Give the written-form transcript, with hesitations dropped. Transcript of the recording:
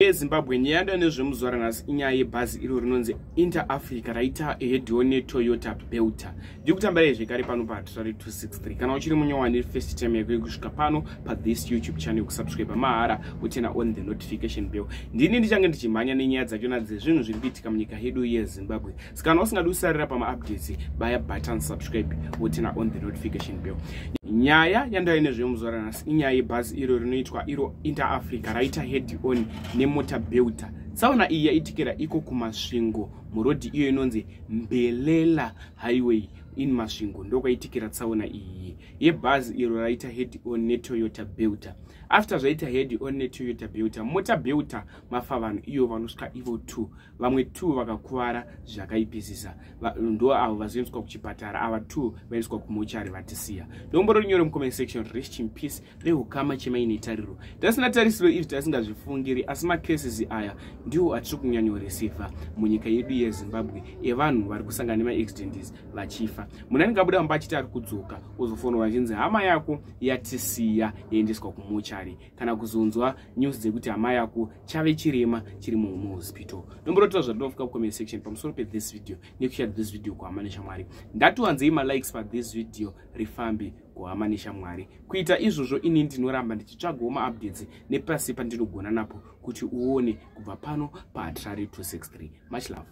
Ezimbabwe, nyaya nezvemuzuva ranhasi inyaya yebhazi iro rinonzi Inter Africa raita head on neToyota Belta. Ndiri kutambarai zvekare pano paHatirari 263. Kana uchiri munyowani, first time yako yekusvika pano pathis YouTube channel, kusubscribe mahara, uturn on the notification bell. Ndini ndichange ndichimhanya nenyaya dzachona dzezvinhu zviri kuitika munyika yedu yeZimbabwe. Saka kana usingadi kusarira pamaupdates, baya button subscribe, uturn on the notification bell. Nyaya yandai nezvemuzuva ranhasi inyaya yebhazi iro rinoitwa iro Inter Africa raita head on nemota Belta. Tsaona iyi yaitikira iko kuMasvingo, murodhi iyo inonzi Mbelela Highway in Masvingo. Ndokwaitikira tsaona iyi yebhazi iro raita head on neToyota Belta. After zvaita head on neToyota Belta, mota Belta mafa vanhu iyo vanosvika ivo 2, vamwe 2 vakakuvara zvakaipisisa. Ndo avo vazoendeswa kuchipatara. Ava 2 vaendeswa kumochari, vatisiya. Ndomboro rinyore mucomment section, "Rest in peace." Vehukama, chemaine tariro. Tasina tarisiro izvi, tasingazvifungiri, asi macases aya ndiwo atiri kunyanyoreceiva munyika yedu yeZimbabwe, evanhu vari kusangana nemaaccidents vachifa. Munhu anenge abuda mumba achiti ari kudzoka, ozofonwa achinzi hama yako yatisiya, yaendeswa kumochari, kana kuzonzwa news dzekuti hama yako chave chirema, chiri muhospital. Ndomborotora zvatinofuka kucomment section pamusoro pethis video nekushare this video kuhama neshamwari. Ndatiwanzei malikes pathis video, rifambe kuhama neshamwari. Kuita izvozvo, ini ndinoramba ndichitsvagawo maupdates nepasi pandinogona napo kuti uone kubva pano paHatirari 263. Much love.